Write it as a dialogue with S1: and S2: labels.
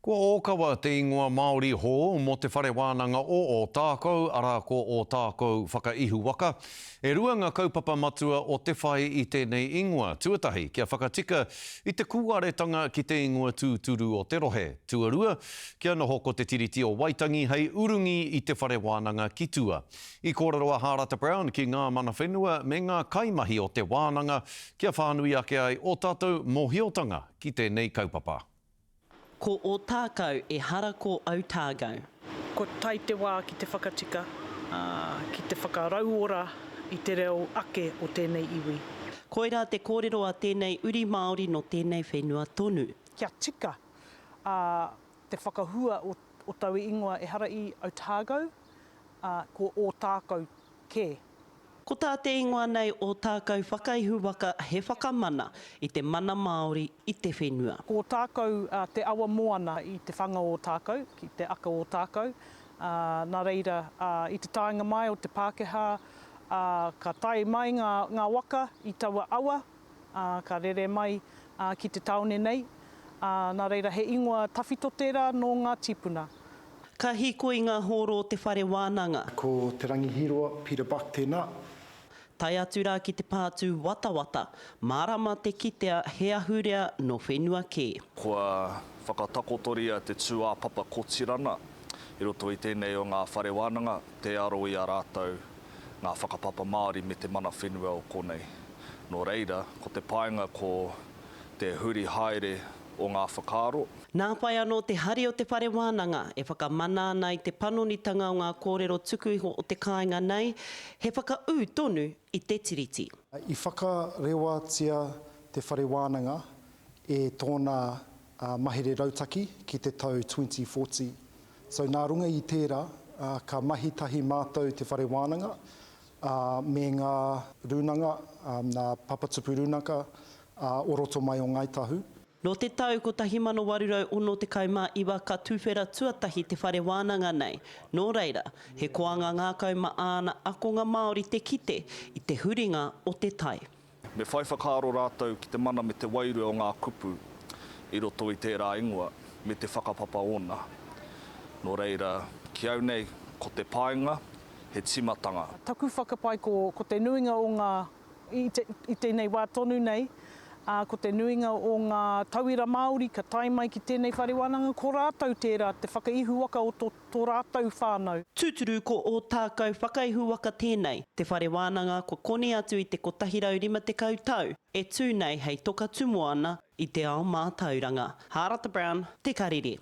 S1: Ko Ōkawa te ingoa Māori hou mō te whare wānanga o Ōtākou, arā ko Ōtākou Whakaihuwaka. E rua ngā kaupapa matua o te whai i tēnei ingoa. Tuatahi, kia whakatika i te kūaretanga ki te ingoa tūturu o te rohe. Tuarua, kia noho ko Te Tiriti o Waitangi hei urungi i te whare wānanga ki tua. I kōrero a Hārata Brown ki ngā mana whenua me ngā kaimahi o te wānanga kia whānui ake ai ō tātou mōhiotanga ki tēnei kaupapa.
S2: Ko Ōtākou, ehara ko Otago.
S3: Kua tae te wā ki te whakatika, ā, ki te whakarauora i te reo ake o tēnei iwi.
S2: Koirā te kōrero a tēnei uri Māori nō tēnei whenua tonu.
S3: Kia tika, ā, te whakahua o, o taua ingoa ehara i Otago, ā, ko Ōtākou kē.
S2: Ko tā te ingoa nei Ōtākou Whakaihu Waka he whakamana i te mana Māori i te whenua.
S3: Ko Ōtākou te awa moana i te whanga o Ōtākou, ki te aka o Ōtākou, nā reira, i te taenga mai o te Pākehā, ka tae mai ngā waka i taua awa, ka rere mai ki te tāone nei, nā reira he ingoa tawhito tērā nō ngā tīpuna.
S2: Ka hīkoi ngā hōro o te whare wānanga.
S4: Ko Te Rangi Hīroa, Peter Buck, tēnā.
S2: Tae atu rā ki te pātū watawata, mārama te kitea he ahurea nō whenua kē.
S5: Kua whakatakotoria te tūāpapa kotirana i roto i tēnei o ngā whare wānanga, tē aro i a rātou ngā whakapapa Māori me te mana whenua o konei. Nō reira, ko te painga ko te huri haere o ngā whakaaro.
S2: Nā whai anō te hari o te whare wānanga e whakamana ana i te panonitanga o ngā kōrero tuku iho o te kāinga nei, he whakaū tonu i te Tiriti.
S4: I whakarewatia te whare wānanga e tōna mahere rautaki ki te tau 2040. So nā runga i tērā, ka mahi tahi mātou te whare wānanga me ngā rūnanga, nā Papatupu Rūnaka o roto mai o Ngāi Tahu.
S2: Nō te tau 1869 ka tuwhera tuatahi te whare wānanga nei, nō reira, he koanga ngākau ma āna akonga Māori te kite i te huringa o te tai.
S5: Me whai whakaaro rātou ki te mana me te wairua o ngā kupu i roto i tērā ingoa, me te whakapapa ōna. Nō reira, ki au nei, ko te painga, he tīmatanga.
S3: Taku whakapae ko te nuinga o ngā I te, i tēnei wā tonu nei, ā, ko te nuinga o ngā tauira Māori ka tae mai ki tēnei whare wānanga, ko rātou tērā te whakaihuwaka o tō, tō rātou whānau.
S2: Tūturu ko Ōtākou Whakaihuwaka tēnei, te whare wānanga kua koni atu i te 150 tau e tū nei hei toka tūmoana i te ao mātauranga. Hārata Brown, Te Karere.